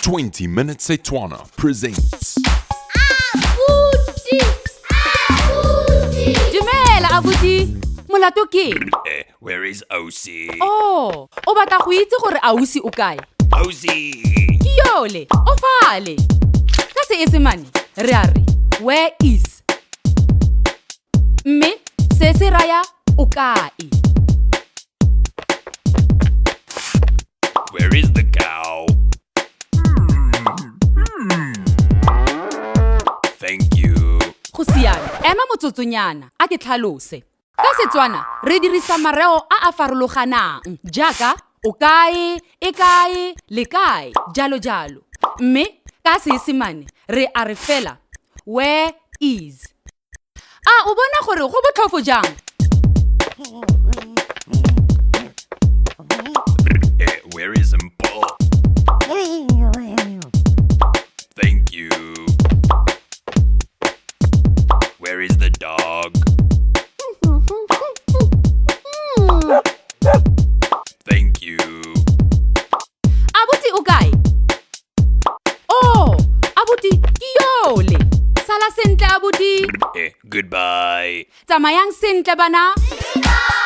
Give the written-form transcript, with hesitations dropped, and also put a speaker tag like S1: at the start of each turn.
S1: 20 Minute Setswana presents.
S2: Abuti! Abuti!
S3: Dumela abuti. Molato ke eng?
S4: Where is Ausi?
S3: Oh, o batla go itse gore ausi o kae?
S4: Ausi!
S3: Ke yole, o fale. Ka Seesemane re a re where is. Mme se se raya o kae.
S4: Where is the cow? Thank you.
S3: Go siame, ema motsotsonyana a ke tlhalose. Ka Setswana re dirisa mareo a a farologanang jaaka o kae, e kae, le kae, jalo jalo. Mme ka Seesemane re a re fela where is. A o bona gore go botlhofo jang?
S4: Where is Mpho? Thank you. Where is the dog? Thank you.
S3: Abuti o kae? Oh, abuti ke yole. Sala sentle abuti.
S4: Goodbye.
S3: Tsamayang sentle bana.
S2: Goodbye!